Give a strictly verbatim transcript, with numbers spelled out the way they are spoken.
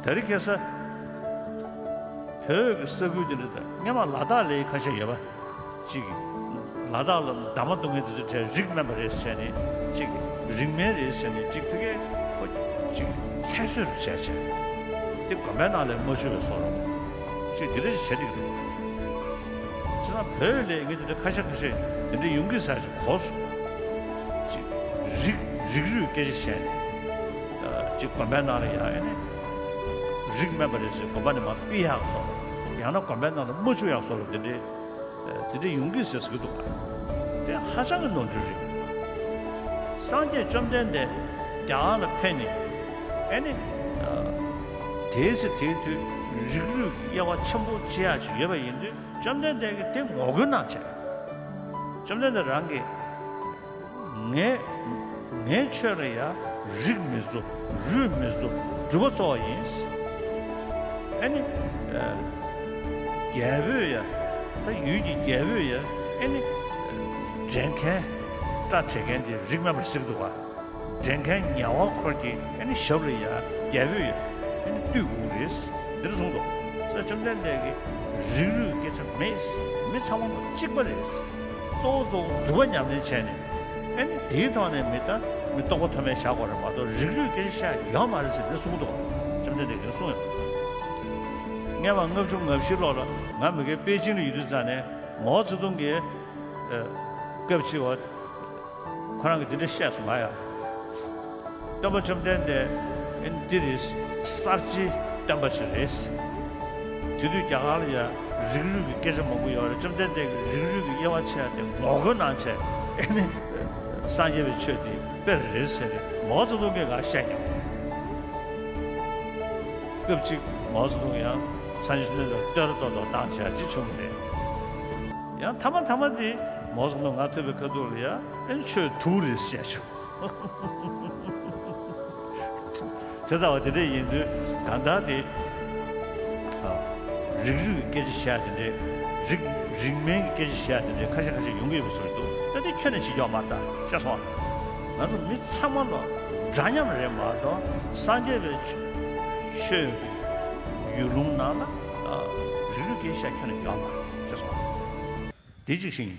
དེ་རིང་ཁ་སང་བོད་ཀྱི་ས་ཁུལ་འདི་འདྲ་དང་སྔོན་མ་ལ་དྭགས་ལ་ཁ་ཤས་ཡོད་པ། གཅིག་གིས་ལ་དྭགས་ལ་འདབ་མ་བརྡུང་མཁན་དེ་ཚོའི་གྲས་རིགས་དམན་པ་རེད་ཟེར་ནས་གཅིག་གིས་རིགས་དམན་རེད་ཟེར་ནས་གཅིག་ཕ་གིར་ཁོ་གཅིག་ཁྱད་གསོད་རུ་བྱས་བྱས། དེ་དགོན་པའི་ནང་ལ་མ་བཅུག་པའི་བཟོ་འདྲ་གཅིག་དེ་འདྲ་ཞིག་བྱེད་ཀྱི་འདུག་བྱས་ཙང་བོད་ལ་ངས་དེ་འདྲ་ཁ་ཤས་ཁ་ཤས་དེ་འདྲ་ཡོང་གི་ཟེར་ཅིག་གོ་སོང་། གཅིག་རིགས་རིགས་རུས་སྐད་ཆ་བཤད་ནས་གཅིག་དགོན་པའི་ནང་ལ་ཡང་ཨེ་ནི་རིགས་དམན་པ་རེད་ཟེར་དགོན་པ་ནས་མར་ཕུད་ཡག་བཟོ་འདྲ། ཡང་ན་དགོན་པའི་ནང་ལ་མ་བཅུག་ཡག་བཟོ་འདྲ་དེ་འདྲའི། དེ་འདྲ་ཡོང་གི་ཟེར་ཟེར་གྱི་འདུག་ག་དེ་ཧ་ཅང་གི་ནོར་འཁྲུལ་རེད། སངས་རྒྱས་བཅོམ་ལྡན་འདས་རྒྱ་གར་ལ་ཕེབས་ནས་ཨེ་ནི། དེའི་ཚེ་དེའི་དུས་རིགས་རུས་ཀྱི་དབྱེ་བ་ཆེན་པོ་ཕྱེ་ཡག་ཅིག་ཡོད་པ་ཡིན་དུས་བཅོམ་ལྡན་འདས་ཀྱིས་དེ་ངོ་རྒོལ་གནང་བྱས། བཅོམ་ལྡན་འདས་རང་གིས། ངས་ངའི་ཆོས་ལ་ཡང་རིགས་མི་བཟོ། རུས་མི་བཟོ། སྒྲུབ་པ་གཙོ་བོ་ཡིན། ཨ་ནི། རྒྱལ་པོས་ཡང་། ད་ཡུལ་གྱི་རྒྱལ་པོས་ཡང་ཨ་ནི། འདྲེན་མཁན། སྐྲ་བྲེག་མཁན་དེ་རིགས་དམན་པར་ཟེར་གྱི་འདུག་ག་འདྲེན་མཁན་ཉེ་བར་འཁོར་གྱི་ཨ་ནི་ཞབས་ལ་ཡང་རྒྱལ་པོས་ཡང་ཨ་ནི་བཏུད་དགོས་རེད། འདིར་གསུངས་འདུག་ས་བཅོམ་ལྡན་འདས་ཀྱིས་རིགས་རུས་སྐད་ཆ་མེད། མི་ཚང་མ་གཅིག་པ་རེད། གཙོ་བོ་གཙོ་བོ་སྒྲུབ་པ་ཉམས་ལེན་བྱས་ནས་ཨ་ནི་དེའི་ཐོག་ནས་མི་ད་མི་རྟོགས་པ་ཐོགས་མེད་བཞག་དགོས་རེད་མ་གཏོགས་རིགས་རུས་སྐད་ཆ་བཤད་ཡོད་མ་རེད་ཟེར་འདི་གསུངས་འདུག་བཅོམ་ལྡན་འདས་ཀྱིས་གསུངས་ཡོད། སྔོན་མ་ལྔ་བཅུ་ང་བཞི་ལོ་ལ་ང་མ་གིར་པེ་ཅིང་ལ་ཡོད་དུས་ཙང་ནས་མའོ་ཙེ་ཏུང་གིས་སྐབས་གཅིག་བ། ཁོ་རང་གིས་འདི་འདྲ་བཤད་སོང་ང་ཡང་། སྟོན་པ་བཅོམ་ལྡན་འདས་ཨེ་འདི་རེད། གསར་བརྗེའི་སྟོན་པ་ཞིག་རེད། དེ་དུས་རྒྱ་གར་ལ་ཡང་རིགས་རུས་ཀྱི་སྐད་ཆ་མང་པོ་ཡོད་རེད། བཅོམ་ལྡན་འདས་ཀྱིས་རིགས་རུས་ཀྱི་དབྱེ་བ་ཕྱེ་ཡ་དེ་ངོ་རྒོལ་གནང་བྱས་ཨེ་ནི་སངས་རྒྱས་པའི་ཆོས་དེ་དཔེ་རེད་ཟེར་ནས་མའོ་ཙེ་ཏུང་གིས་ང་བཤད་མྱོང་། སྐབས་གཅིག་མའོ་ཙེ་ཏུང་ཡང་སངས་རྒྱས་བཅོམ་ལྡན་འདས་ལ་བསྟོད་ར་ཏོག་ཏོག་བཏང་བྱས་ཅིག་བྱུང་བ་རེད། ཡང་མཐའ་མ་མཐའ་མ་དེ་མའོ་ཙེ་ཏུང་ང་ཐུག་པའི་ཁ་ཐུག་ལ་ཡང་ཨེ་ནི་ཆོས་དུག་རེད་བཤད་བྱུང་། བྱས་ཙང་བ་དེ་འདྲ་ཡིན་དུས་གང་ལྟར་དེ། ཨ། རིགས་རུས་ཀྱི་སྐད་ཆ་བཤད་དེ་འདྲའི་རིགས་རིགས་དམན་གྱི་སྐད་ཆ་བཤད་དེ་འདྲའི་ཁ་ཤས་ཁ་ཤས་ཡོང་གི་ཡོད་པའི་བཟོ་འདུག་ད་དེ་ཁྱོན་ནས་བྱེད་ཀྱི་ཡོད་མ་རེད་ད་ཤེས་སོང་། ང་ཚོ་མི་ཚང་མ་ལ་འདྲ་མཉམ་རེད་མ་གཏོགས་སངས་རྒྱས་པའི་ཆོས་ཀྱི་ཡུལ་ལུང་ནང་ལ་ཨ། རིགས་རུས་སྐད་ཆ་བཤད་ཁྱོན་ནས་ཡོད་མ་རེད་ཤེས་སོང་། དེ་གཅིག་ཤེས་ཡིན།